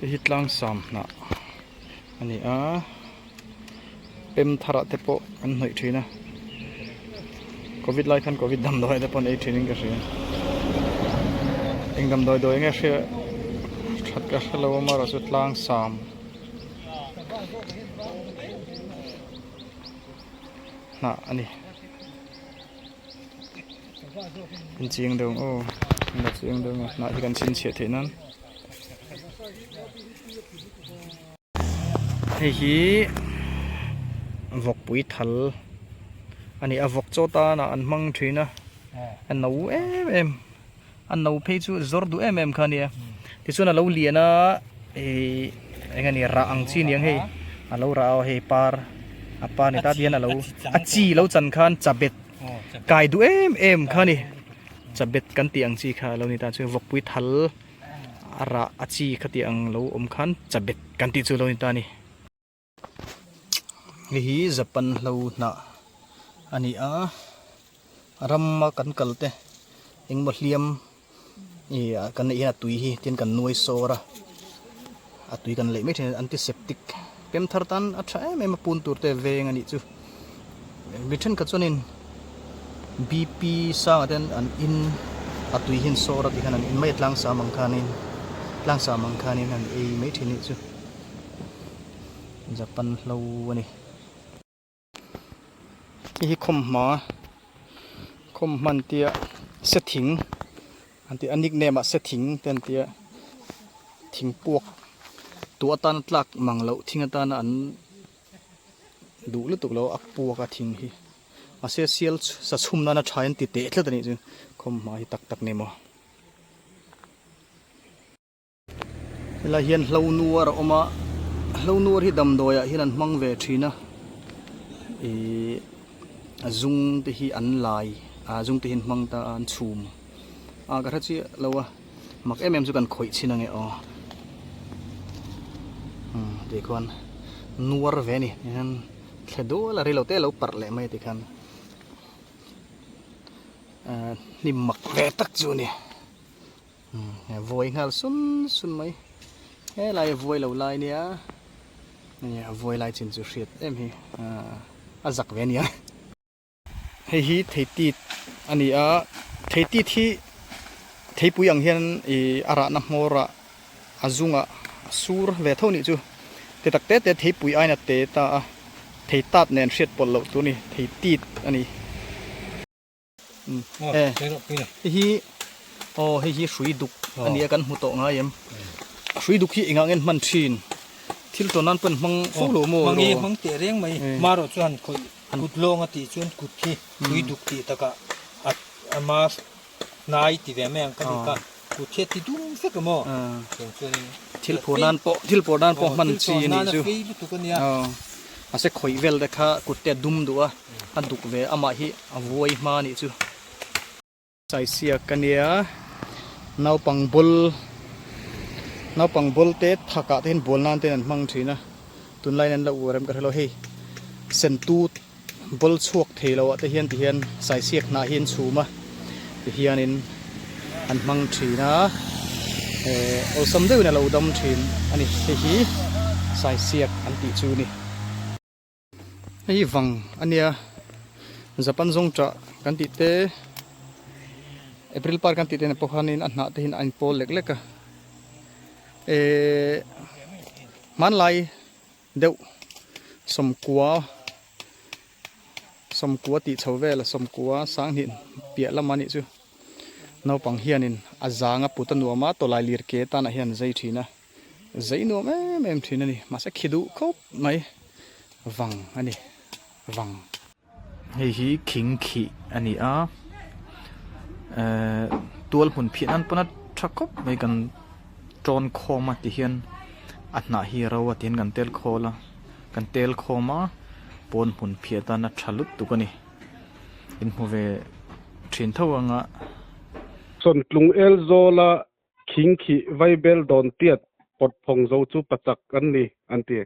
Hei hi tlangsam hnah a ni a pem thar ah te pawh an hnawih thin a covid lai khan covid damdawi te pawh an ei thin in ka hria eng damdawi dawi nge hria that ka hrelo a amaherawhchu tlangsam hnah a ni. An chiang deuh ang aw an la chiang deuh ang hnah hi kan chhinchhiah theih nan hei hi vawkpui thal a ni a vawk chaw tana an hmang thin a a no em em a no phei chu zawr duh em em kha a nia tichuan a lo lian a ihh eng nge ni rah ang chi aniang hei a lo rah a hei par a par ni ta te hian a lo a chi lo chan khan chabet kai duh em em kha a ni chabet kan tih ang chi kha a lo ni ta chu vawkpui thal a rah a chi kha tih ang lo awm khan chabet kan tih chu a lo ni ta a ni. Hei hi Japan hlo hnah a ni a rama kan kal te engmaw hliam ih kan neih hian a tui hi tin kan nuai sawr a a tui kan leih mai thin a antiseptic pem thar tan a tha em em a pun tur te veng a nih chu mi thenkhat chuanin B_P sangah te an in a tui hi an sawr a tikhan an in mai a tlangsam ang khanin tlangsam ang khanin an ei mai thin a nih chu. Japan hlo a ni. Hei hi khawmhma khawmhma an tia se thing an tih a nickname ah se thing te an tia thing puak tuah atana tlak mang loh thing atana an duh lutuk lo a puak a thing hi mahse sial sa chhum nana tha in ti teh tlat a nih chu khawmhma hi tak tak ni maw. Helai hian hlo nuar a awm a hlo nuar hi damdawi ah hian an hmang ve thin a ihh a zung te hi an lai a zung te hi an hmang ta a an chhum a ka hre chiah lo a mak em em chu kan khawih chhin ange aw umm tih khuan nuar ve a ni tihian thle dual a rei lo te a lo parh leh mai a tikhan ahh hnim mak ve tak chu a ni. Vawi nghal sun sun mai helai a vuai lo lai nia nge a vuai lai chin chu hriat em hi a zak ve ania hei hi theitit a ni a theitit hi theipui ang hian ih a rahna hmawr ah a zungah a sur ve tho nih chu ti tak te te theipui ain a te ta a theitat nen hriat pawlh loh tur a ni theitit a ni. Hei hi aw hei hi hrui duk a nia kan hmu tawh ngai em hrui duk hi engah nge an hman thin thil tawn nan pawh an hmang fo lo maw hmang e hmang teh reng mai marawh chuan khawih kut lawng a tih chuan kut hi hrui duk tih takah a ama hnai ti ve mai ang ka ni ka kut hi a ti dum vek a maw tiang chuanin thil phur nan pawh thil phur nan pawh hman chi a nih chu mahse khawih vel te kha kut te a dum duh a a duk ve amah hi a vuai hma a nih chu. Saisiak a nia naupang ball naupang ball te thakah te hian bual nan te an hmang thin a tunlaiin an la uar em ka hrelo hei sentut ball chhuak thei lo ah te hian ti hian saisiak hnah hi an chhum a ti hianin an hmang thin a eh awlsam deuhin a lo dam thin a ni hei hi saisiak an tih chu a ni. Hei hi vang a nia Japan zawng tah kan tih te April par kan tih te pawh khanin a hnah te hian a inpawl lek lek a ehh hmanlai deuh sawmkua sawmkua tih chho vel a sawmkua sanghnih piah lam a nih chu naupang hianin a zang a put a nuam a tawlai lir ke tanah hian an zai thin a. Zei nuam em em thin a ni mahse khi duh khawp mai vang a ni vang. Hei hi khing khih a ni a ehh tual hmun phiah nan pawn a tha khawp mai kan tawn khawm a ti hian a hnah hi a ro a ti hian kan tel khawl a kan tel khawm a pawn hmun phiah tan a tha lutuk a ni in hmu ve thin tho ang a. Sawntlung el zawla Khingkhih vaibel dawn tiat pawt phawng zo chu pachak an ni, an ti.